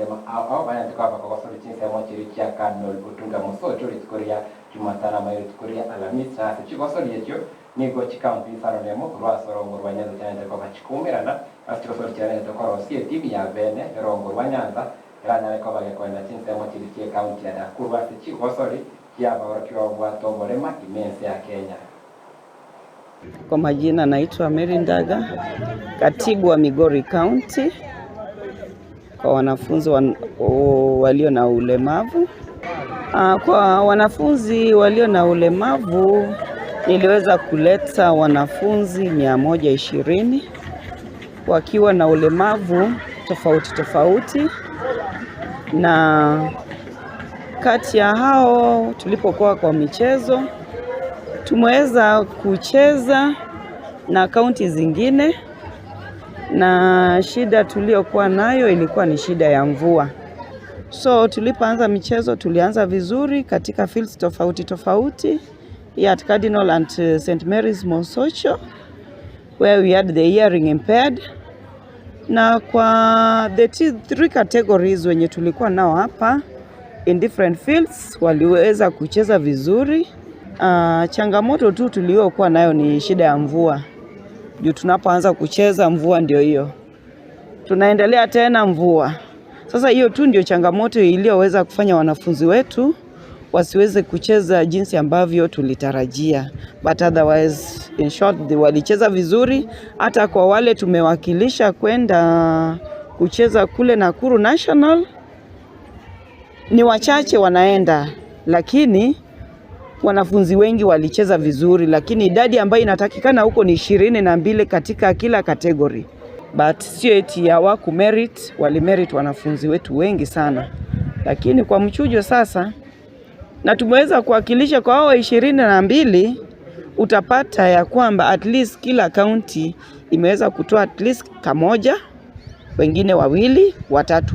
Oborema ao ao banyarete koba bakogosori chinsemo chiria chia Cardinal Otunga Mosocho rituko ria Jumatano amo rituko ria Alhamisi. Na ase chigosori echio nigo chikaunti isano na emo korwa ase orongo rwa Nyanza chianyarete koba chikoumerana ase chigosori chianyarete korosia etimu ya bene erongo rwa Nyanza eranyare koba gekoenda chinsemo chiria chia ekaunti ya Nakuru ase chigosori chiabaorokigwa babwate oborema ime ense ya Kenya. Kwa majina naitwa Mary Ndaga, katibu wa Migori County kwa wanafunzi walio na ulemavu. Kwa wanafunzi walio na ulemavu niliweza kuleta wanafunzi 120 wakiwa na ulemavu tofauti tofauti, na kati ya hao tulipokuwa kwa michezo tumeweza kucheza na kaunti zingine, na shida tuliyokuwa nayo ilikuwa ni shida ya mvua. So tulipoanza michezo tulianza vizuri katika fields tofauti tofauti here at Cardinal and St Mary's Mosocho, where we had the hearing impaired, na kwa the three categories wenye tulikuwa nao hapa in different fields waliweza kucheza vizuri. Changamoto tu tuliyokuwa nayo ni shida ya mvua. Juu tunapoanza kucheza mvua ndio hiyo, tunaendelea tena mvua. Sasa hiyo tu ndio changamoto iliyoweza kufanya wanafunzi wetu wasiweze kucheza jinsi ambavyo tulitarajia, but otherwise, in short, they walicheza vizuri. Hata kwa wale tumewakilisha kwenda kucheza kule Nakuru National ni wachache wanaenda, lakini wanafunzi wengi walicheza vizuri, lakini idadi ambayo inatakikana huko ni 22 katika kila category, but sio eti hawaku merit, wali merit wanafunzi wetu wengi sana, lakini kwa mchujo sasa, na tumeweza kuwakilisha kwa hao 22, utapata ya kwamba at least kila county imeweza kutoa at least kamoja, wengine wawili, watatu.